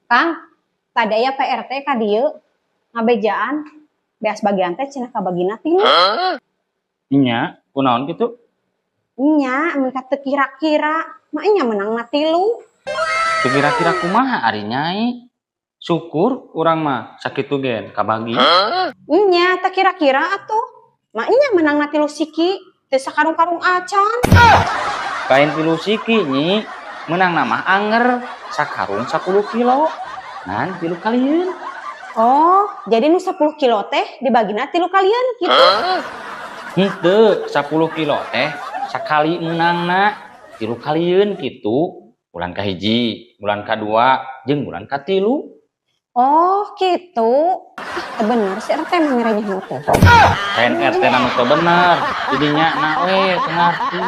Kang, tadi aya Pak RT ka dieu ngabejaan beas bagian teh cenah kabagina tilu. Nya, kunaon kitu? Nya, mun teu kira-kira, maenya meunangna tilu. Teu kira-kira kumaha ari, Nyai? Syukur urang mah sakitu gen kabagi. Nya, teu kira-kira atuh. Maenya meunangna 3 siki, teu sakarung-karung acan. Lain 3 siki, Nyi. Meunangna mah anger sakarung 10 kilo. Ngan tilu kalieun. Oh, jadi nu 10 kilo teh dibagina tilu kalieun gitu? Henteu, 10 kilo teh sakali meunangna tilu kalieun kitu. Bulan kahiji, bulan kadua, jeung bulan katilu. Oh, gitu. Ah, teu bener si RT mah merenya teh. Lain RT na nu teu bener, jadinya na we teu ngarti.